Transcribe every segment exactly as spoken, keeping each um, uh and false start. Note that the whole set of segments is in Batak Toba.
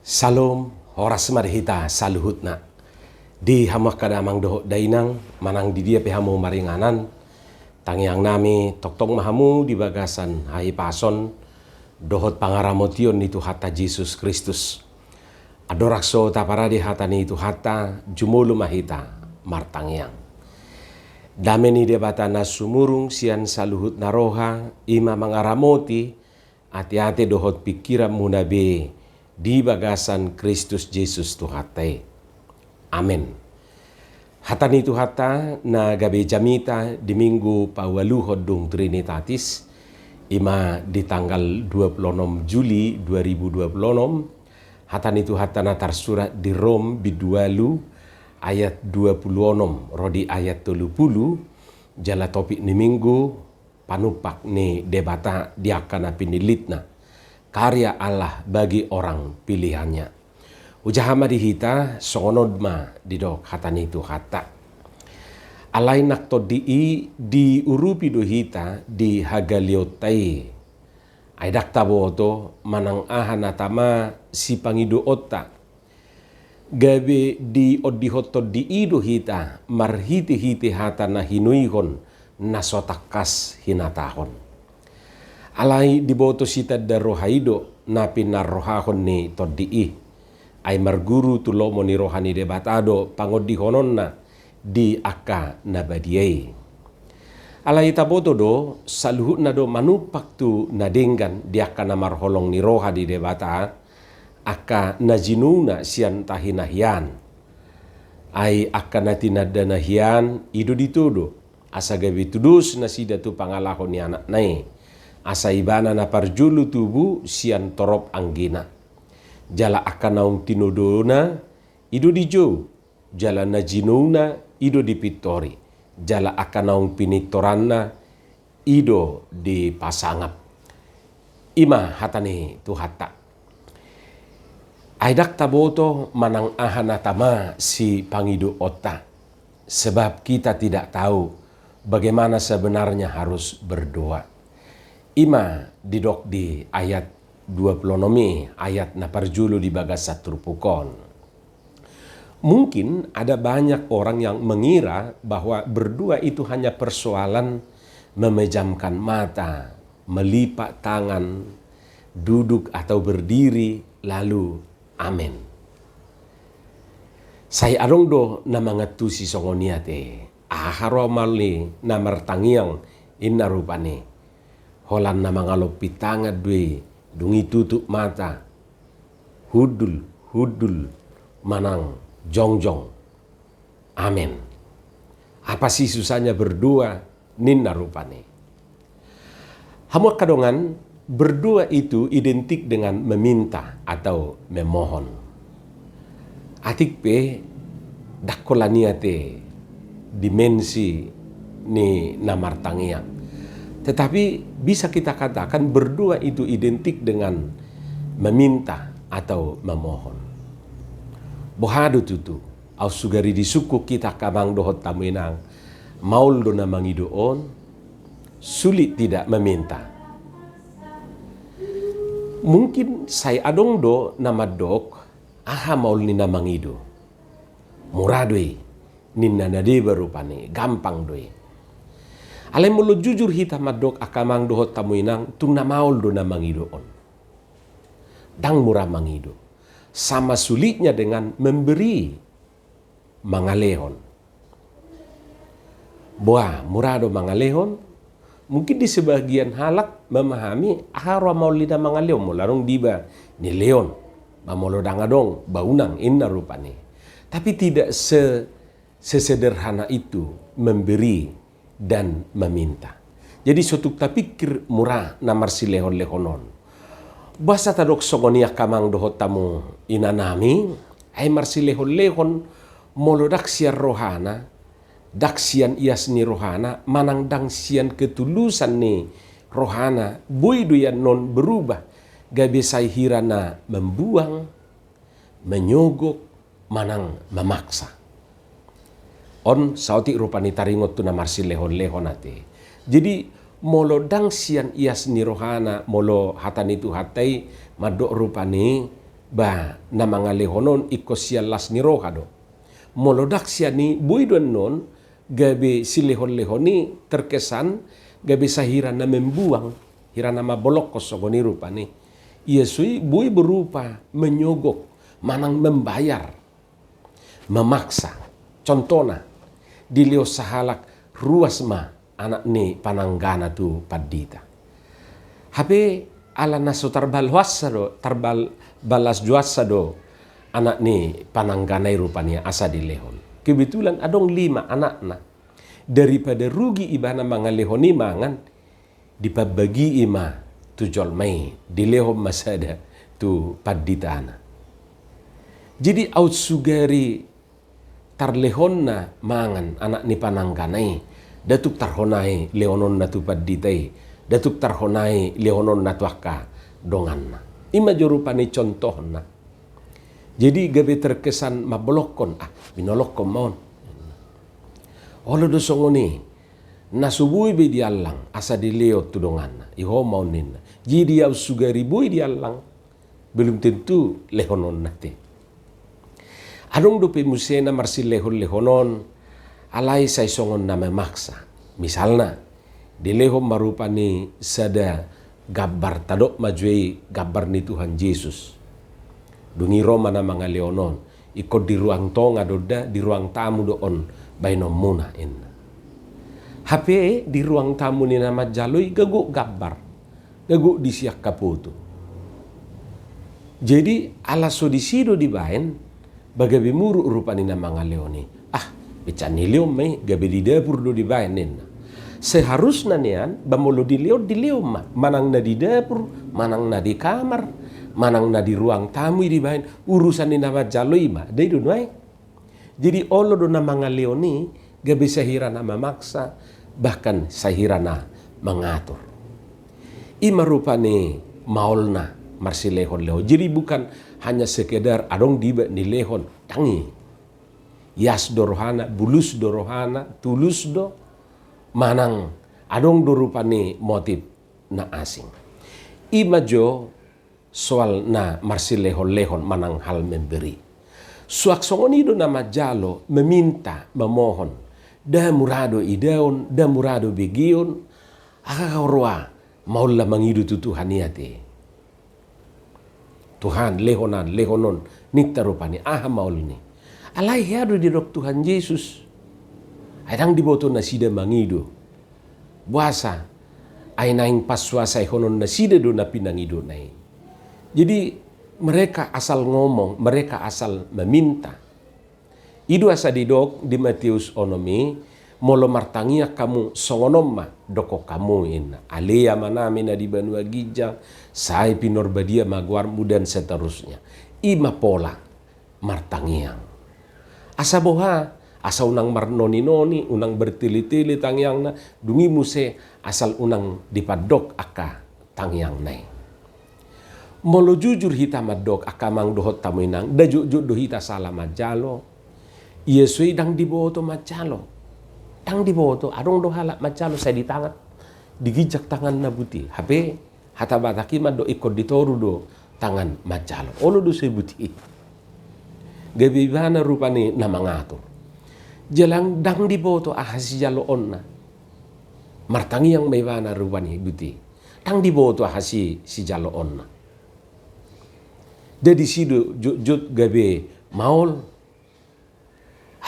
Syalom, horas ma di hita saluhutna. Di hamu angka damang dohot dainang, manang di dia pe hamu maringanan, tangiang nami tongtong ma hamu di bagasan hahipason dohot pangaramotion ni Tuhanta Jesus Kristus. Andorang so taparade hata ni Tuhanta, jumolo ma hita martangiang. Dame ni Debata na sumurung sian saluhutna roha, i ma mangaramoti ateate dohot pingkiranmuna be di bagasan Kristus Jesus Tuhanta i. Amen. Hata ni Tuhanta na gabe jamita di Minggu paualuhon dung Trinitatis, i ma di tanggal dua puluh enam Juli dua ribu dua puluh enam, hata ni Tuhanta na tarsurat di Rom bindu ualu ayat dua puluh enam ro di ayat tolu puluh, jala topik ni Minggu, panumpak ni Debata di angka na pinillitna, karya Allah bagi orang pilihannya. Hujaha ma di hita, songon on ma didok hata ni Tuhanta. Alai nang tondi i diurupi do hita di hagaleonta i. Ai ndang taboto manang aha na tama sipangidoonta. Gabe diondihon tondi i do hita marhitehite hata na hinuihon na so tangkas hinatahon. Alai diboto sitanda roha i do na pinarrohahon ni tondi i. Ai marguru tu lomo ni roha ni Debata do pangondihononna di angka na badia i. Alai taboto do, saluhutna do manumpak tu na denggan di angka na marholong ni roha di Debata, angka na jinouna sian tahi na hian. Ai angka na tinanda na hian, i do ditodo, asa gabe tudos nasida tu pangalaho ni Anakna i, asa Ibana na parjolo tubu sian torop anggina. Jala angka naung tinodona, i do dijou, jala na jinouna, i do dipintori, jala angka naung pinintoranna, i do dipasangap. I ma hata ni Tuhanta. Ai ndang taboto manang aha na tama sipangidoonta, sebab kita tidak tahu bagaimana sebenarnya harus berdoa. I ma didok di ayat dua puluh enam i, ayat na parjolo di bagasan turpuk on. Mungkin ada banyak orang yang mengira bahwa berdoa itu hanya persoalan memejamkan mata, melipat tangan, duduk atau berdiri, lalu amin. Sai adong do na mangantusi songon i ate, aha ro maol ni na martangiang inna rupani. Holan na mangalompi tangan do i, dung i tutup mata. Hundul, hundul, manang jongjong. Amin. Apa sih susahnya berdoa, ninna rupani. Hamu angka dongan, berdoa itu identik dengan meminta atau memohon. Atik pe, ndang holan i ate dimensi ni na martangiang. Tetapi bisa kita katakan berdoa itu identik dengan meminta atau memohon. Boha do tutu, aut sugari disungkun hita angka amang dohot hamu inang, maol do na mangido on, sulit tidak meminta. Mungkin sai adong do na mandok, aha maol ni na mangido. Mura do i, ninna na deba rupani, gampang do i. Alai molo jujur hita mandok angka amang dohot hamu inang, tung na maol do na mangido on. Ndang mura mangido. Sama sulitnya dengan memberi, mangalehon. Boha, mura do mangalehon? Mungkin di sebagian halak memahami, aha ro maol ni na mangalehon, molo adong diba nilehon. Ba molo ndang adong, ba unang, inna rupani. Tapi tidak se-, sesederhana itu memberi dan meminta. Jadi so tung tapikir mura na marsilehon-lehon on. Boasa tadok songon i angka amang dohot hamu inanami, ai marsilehon-lehon molo ndang sian rohana, ndang sian ias ni rohana, manang ndang sian ketulusan ni rohana, boi do i annon berubah, gabe sai hira na membuang, menyogok, manang memaksa. On saotik rupani taringot tu na marsilehon-lehon ate. Jadi, molo ndang sian ias ni rohana, molo hata ni Tuhanta i mandok rupani, ba na mangalehon on ingkon sian las ni roha do. Molo ndang sian i, boi do annon gabe silehonlehon i terkesan gabe sahira na membuang, hira na mambolongkon songon i rupani. Ia so i boi berupa menyogok manang membayar, memaksa. Contohna, dilehon sahalak ruas ma anak ni pananggana tu pandita. Hape ala na so tarbaluasa do, tarbal-, balas juasa do anak ni pananggana i rupani asa dilehon. Kebetulan adong lima anakna. Daripada rugi ibana mangalehon i mangan, dipambagi i ma tu jolma i, dilehon ma sada tu panditana. Jadi aut sugari tarlehonna mangan anak ni pananggana i, nda tuk tarhonai lehononna tu pandita i, nda tuk tarhonai lehononna tu angka donganna. I ma jo rupani contohna. Jadi gabe terkesan mambolongkon, ah, binolongkon ma on. Olo do songon i, na so boi be diallang asa dilehon tu donganna, i ho ma on ninna. Jadi aut sugari boi diallang, belum tentu lehononna te. Adong dope muse na marsilehonlehon on, alai sai songon na memaksa. Misalna, dilehon ma rupani sada gambar, tadok ma jo i gambar ni Tuhan Jesus. Dung i ro ma na mangalehon on, ingkon di ruang tonga do nda, di ruang tamu do on baenonmuna, inna. Hape di ruang tamu ni na manjalo i gabe gok gambar, gabe gok disi angka foto. Jadi ala so disi do dibaen, ba gabe muruk rupani na mangalehon i. Ah, beca nilehon ma i, gabe di dapur do dibaen, ninna. Seharusna nian, ba molo dilehon, dilehon ma. Manang na di dapur, manang na di kamar, manang na di ruang tamu i dibaen, urusan ni na manjalo i ma. Nda i do nuaeng. Jadi olo do na mangalehon i gabe sahira na memaksa, bahkan sahira na mengatur. I ma rupani maolna marsilehonlehon. Jadi bukan hanya sekedar adong dibaen dilehon, ndang i. Ias do rohana, bulus do rohana, tulus do, manang adong do rupani motif na asing. I ma jo soal na marsilehonlehon manang hal memberi. Suang songon i do na manjalo, meminta, memohon. Nda mura do idaon, nda mura do begeon, aha ro, maol na mangido tu Tuhan i ate. Tuhan, lehon an, lehon on, ninta rupani, aha maolni. Alai hea do didok Tuhan Jesus. Ai ndang diboto nasida mangido. Boasa? Ai naeng pasuasaihonon nasida do na pinangidona i. Jadi mereka asal ngomong, mereka asal meminta. I do asa didok di Matius onom i, molo martangiang hamu songon on ma dokhon hamu, inna. Ale Amanami na di banua ginjang, sai pinarbadia ma goarmu, dan seterusnya. I ma pola martangiang. Asa boha, asa unang marnoninoni, unang bertele-tele tangiangna, dung i muse asal unang dipandok angka tangiangna i. Molo jujur hita mandok angka amang dohot hamu inang, nda jotjot do hita sala manjalo. Ia so i ndang diboto manjalo. Ndang diboto, adong do halak manjalo sai di tangan, di ginjang tanganna buti. Hape hata Batak i mandok ingkon di toru do tangan manjalo. Olo do so i buti. Gabe ibana rupani na mangatur. Jala ndang diboto aha sijaloonna. Martangiang ma ibana rupani buti. Ndang diboto aha si, sijaloonna. Jadi si do jotjot gabe maol.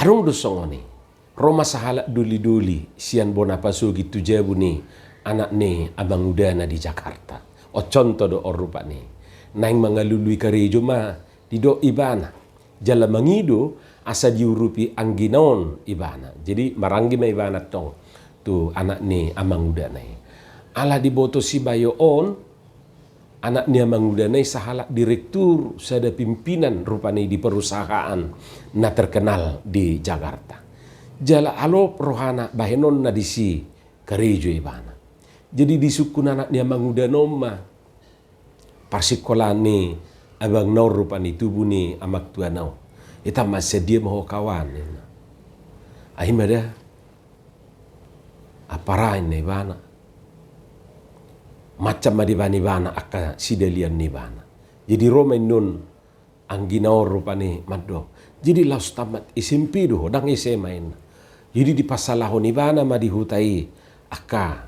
Adong do songon i. Ro ma sahalak doli-doli sian bona pasogit tu jabu ni anak ni amangudana di Jakarta. On contoh do on rupani. Naeng mangalului karejo ma didok ibana. Jala mangido asa diurupi anggina on ibana. Jadi maranggi ma ibana tong tu anak ni amangudana i. Ala diboto si Bayo on, anak ni amangudana i sahalak direktur, sada pimpinan rupani di perusahaan na terkenal di Jakarta. Jala alop rohana bahenonna disi karejo ibana. Jadi disungkun anak ni amangudana on ma parsikolaan ni abangna on rupani, tubu ni amangtuana on. Ita ma sadia ma ho kawan, ninna. Ai ma da. Apara, inna ibana. Macam ma dibaen ibana angka sidalian ni ibana. Jadi ro ma innon anggina on rupani mandok. Jadi laos tamat S M P do ho, ndang S M A inna. Jadi dipasalahon ibana ma di huta i angka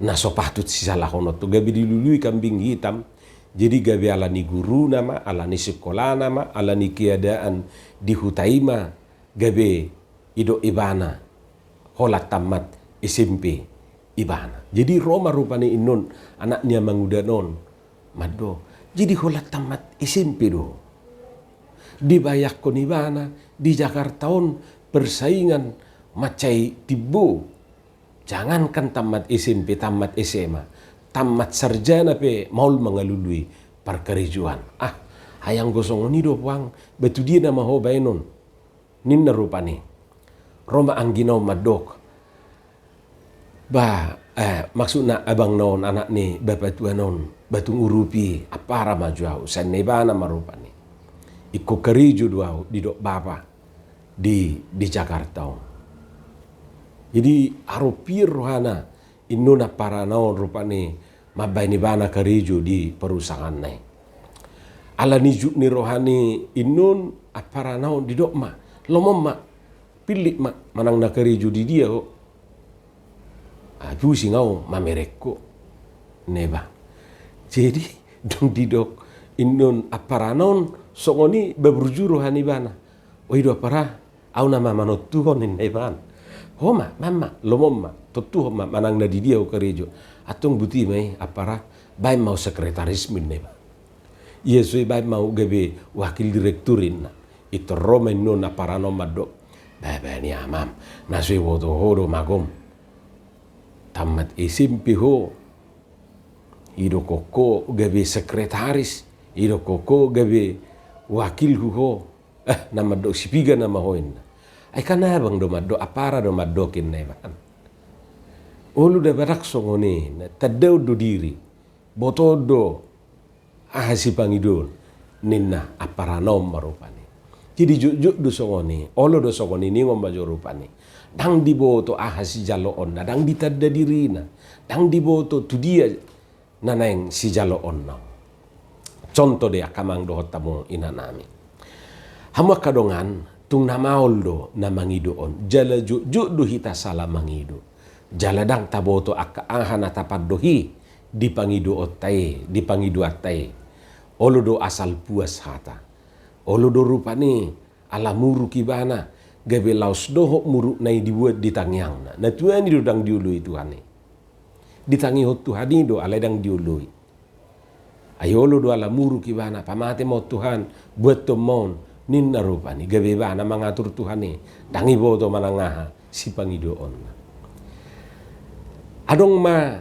na so patut sisalahononta, gabe dilului kambing hitam. Jadi gabe ala ni guruna ma, ala ni sikolana ma, ala ni keadaan di huta i ma, gabe didok ibana holan tamat S M P ibana. Jadi ro ma rupani innon anak ni amangudan on mandok. Jadi holan tamat S M P do ho. Dibayangkon ibana di Jakarta on persaingan mansai timbo. Jangankan tamat S M P, tamat S M A, tamat sarjana pe maol mangalului parkarejoan. Ah, ai anggo songon i do puang, ba tu dia nama ho baenon, ninna rupani. Ro ma anggina on mandok. Ba, eh, maksudna abangna on, anak ni bapatuana on, ba tung urupi, ampara ma jo au, sai ninna ibana ma rupani. Ingkon karejo do au, didok bapa di, di Jakarta on. Jadi haropian rohana innon amparana on rupani mambaen ibana karejo di parusahaanna i. Ala ni juk ni roha ni innon amparana on didok ma, lomo ma, pillit ma, manang na karejo di dia ho. Ah, pusing au mamereng ho, ninna ibana. Jadi dung didok innon amparana on songon i, ba burju roha ni ibana. O i do ampara, au nama manontuhon, ninna ibana. Ho ma, baen ma, lomo ma, tontuhon ma manang na di dia ho karejo. Antong boti ma i ampara, baen ma au sekretarismu, ninna ibana. Ia so i, baen ma au gabe wakil direktur, ninna. Intor ro ma innon amparana on mandok. Ba, ba ni amam, na so iboto ho do magom. Tamat S M P ho, idokkon ho gabe sekretaris, idokkon ho gabe wakilhu ho. Eh, na mandok sipiga nama ho, ninna. Ai kan abang do mandok, ampara do mandok, ninna ibana. Olo da ba ndang songon i, ninna, tandaon do diri, botoon do aha sipangidoon, ninna amparana on ma rupani. Jadi jotjot do songon i, olo do songon i, ningon ma jo rupani. Ndang diboto aha sijaloonna, ndang ditanda dirina, ndang diboto tu dia na naeng sijaloonna. Contoh do i angka amang dohot hamu inanami. Hamu angka dongan, tung na maol do na mangido on, jala jotjot do hita sala mangido. Jala ndang taboto angka aha na tapandohi di pangidoonta i, di pangidoanta i. Olo do asal puas hata. Olo do rupani ala muruk ibana, gabe laos dohot murukna i dibuat di tangiangna. Na tuani do ndang dioloi Tuhan i. Ditangihon Tuhan i do, alai ndang dioloi. Ai olo do ala muruk ibana, pamate ma on Tuhan, buathon ma on, ninna rupani, gabe ibana mangatur Tuhan i, ndang iboto manang aha sipangidoonna. Adong ma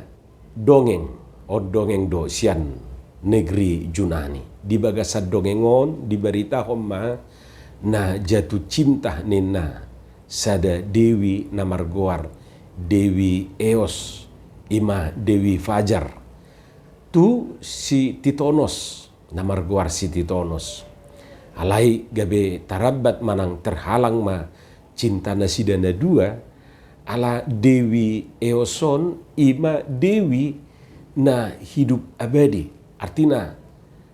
dongeng, on dongeng do sian negeri Junani. Di bagasan dongeng on dibaritahon ma na jatuh cinta ninna sada dewi na margoar Dewi Eos, i ma Dewi Fajar, tu si Titonos, na margoar si Titonos. Alai gabe tarambat manang terhalang ma cinta nasida na dua, ala Dewi Eos on i ma dewi na hidup abadi, artina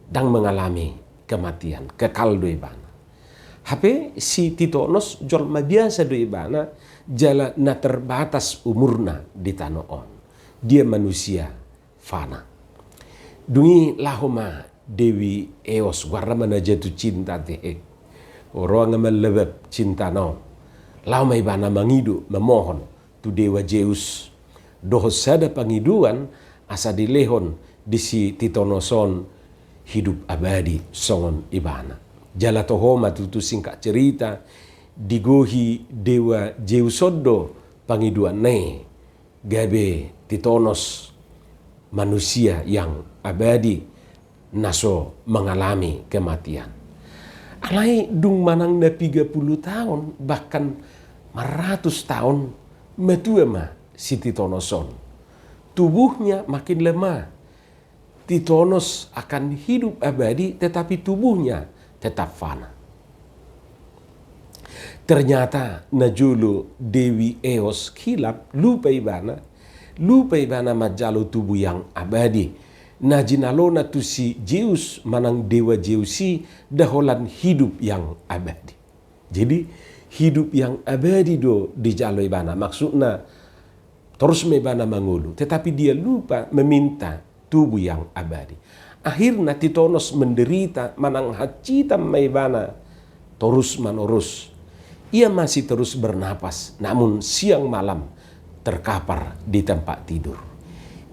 ndang mengalami kematian, kekal do ibana. Hape si Titonos jolma biasa do ibana, jala na terbatas umurna di tano on. Dia manusia fana. Dung i laho ma Dewi Eos, goarna ma na jatuh cinta ate. Ro nga mallabab cintana on. Laho ma ibana mangido, mamohon tu dewa Zeus dohot sada pangidoan asa dilehon di si Titonos on hidup abadi songon ibana. Jala toho ma tutu, singkat cerita, digohi dewa Zeus on do pangidoanna i, gabe Titonos manusia yang abadi, na so mengalami kematian. Alai dung manang na piga puluh taon, bahkan maratus taon, matua ma si Titonos on. Tubuhnya makin lemah. Titonos akan hidup abadi, tetapi tubuhnya tetap fana. Ternyata najolo Dewi Eos hilap, lupa ibana, lupa ibana manjalo tubuh yang abadi. Na jinalona tu si Zeus manang dewa Zeus i, da holan hidup yang abadi. Jadi, hidup yang abadi do dijalo ibana. Maksudna, torus ma ibana mangolu, tetapi dia lupa meminta tubuh yang abadi. Akhirna titonos menderita manang hansitan ma ibana torus manorus. Ia masih terus bernapas, namun siang malam terkapar di tempat tidur.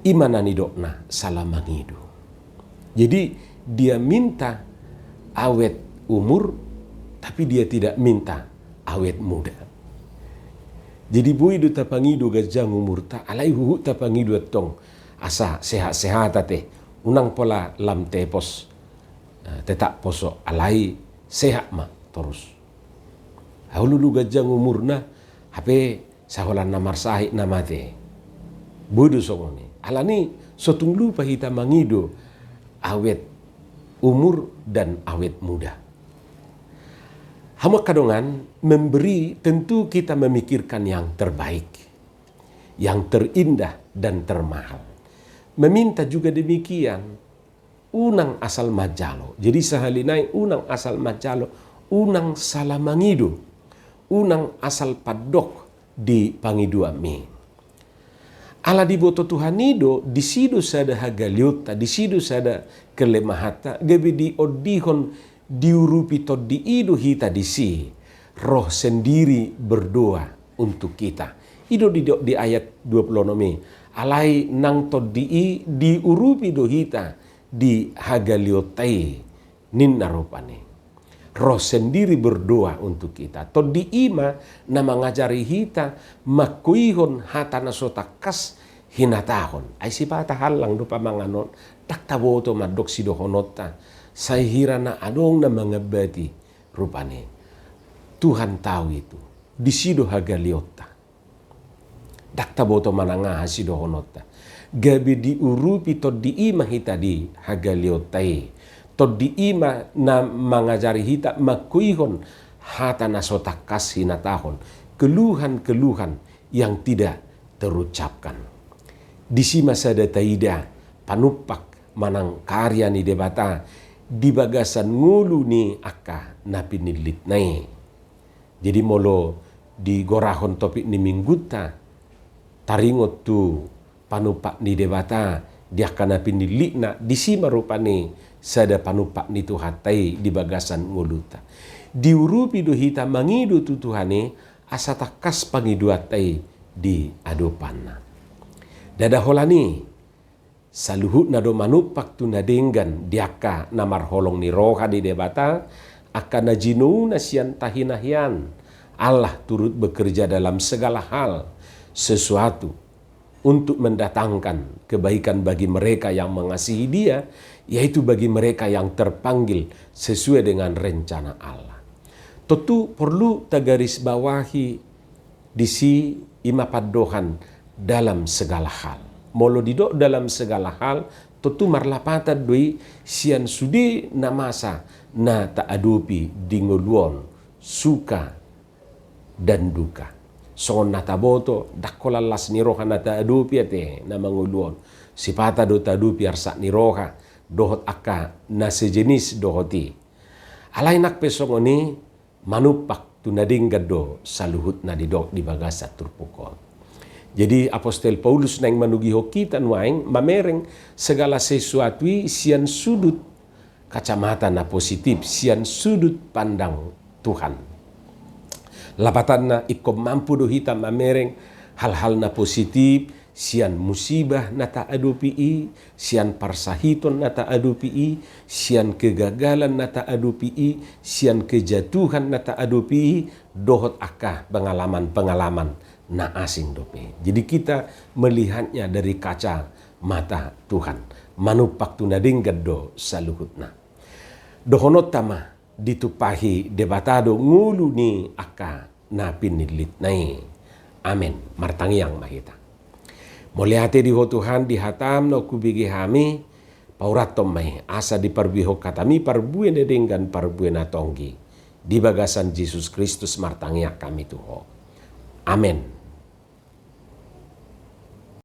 I ma na nidokna salamangido. Jadi, dia minta awet umur, tapi dia tidak minta awet muda. Jadi, boi do tapangido ganjang umurta, alai huhut tapangido antong asa sehat-sehat ate, unang pola lam tepos, eh, tetap poso, alai sehat ma torus. Olo do ganjang umurna, hape saholan na marsahit na mate. Boi do songon i. Alani, so tung lupa hita mangido awet umur dan awet muda. Hamu angka dongan, memberi tentu kita memikirkan yang terbaik, yang terindah dan termahal. Meminta juga demikian. Unang asal manjalo. Jadi, sahali nai unang asal manjalo, unang salamangido, unang asal pandok di pangidoanmi. Ala diboto Tuhan i do, disi do sada hagaleonta, disi do sada kelemahanta, gabe diondihon, diurupi Tondi i do hita disi. Roh sendiri berdoa untuk kita. I do didok di ayat dua puluh enam i. Alai nang Tondi i diurupi do hita di hagaleonta i, ninna rupani. Roh sendiri berdoa untuk kita. Tondi i ma na mangajari hita mangkoihon hata na so tangkas hinatahon. Ai sipata hallang do pamangan on, ndang taboto mandok sidohononta. Sai hira na adong na mangambati rupani. Tuhan tahu itu. Disi do hagaleonta. Ndang taboto manang aha sidohononta. Gabe diurupi Tondi i ma hita di hagaleonta i. Tondi i ma na mangajari hita mangkoihon hata na so tangkas hinatahon. Keluhan-keluhan yang tidak terucapkan. Disi ma sada taida panumpak manang karya ni Debata di bagasan ngolu ni angka na pinillitna i. Jadi molo digorahon topik ni minggunta, taringot tu panumpak ni Debata di angka na pinillitna, disi ma rupani sada panumpak ni Tuhanta i di bagasan ngolunta. Diurupi do hita mangido tu Tuhan i, asa tangkas pangidoanta i di adopanna. Ndada holan i, saluhutna do manumpak tu na denggan di angka na marholong ni roha ni Debata, angka na jinouna sian tahi na hian. Allah turut bekerja dalam segala hal, sesuatu untuk mendatangkan kebaikan bagi mereka yang mengasihi Dia, yaitu bagi mereka yang terpanggil sesuai dengan rencana Allah. Tontu porlu tagarisbawahi disi, i ma pandohan dalam segala hal. Molo didok dalam segala hal, tontu marlapatan do i sian sude na masa na taadopi di ngolu on, suka dan duka. Songon na taboto, ndang holan las ni roha na taadopi ate na mangolu on. Sipata do taadopi arsak ni roha dohot angka na sejenis dohot i. Alai nang pe songon i, manumpak tu na denggan do saluhutna didok di bagasan turpuk on. Jadi, Apostel Paulus naeng manogihon hita nuaeng mamereng segala sesuatu i sian sudut kacamata na positif, sian sudut pandang Tuhan. Lapatanna, ingkon mampu do hita mamereng hal-hal na positif sian musibah na taadopi i, sian parsahiton na taadopi i, sian kegagalan na taadopi i, sian kejatuhan na taadopi i, dohot angka pengalaman-pengalaman na asing dope. Jadi, kita melihatnya dari kacamata Tuhan. Manumpak tu na denggan do saluhutna. Dohononta ma, ditumpahi Debata do ngolu ni angka na pinillitna i. Amen. Martangiang ma hita. Mauliate di Ho Tuhan, di hataM na hubege hami, pauratton ma i, asa diparbuehon hataMi parbue na denggan, parbue na tonggi. Di bagasan Jesus Kristus martangiang hami tu Ho. Amen.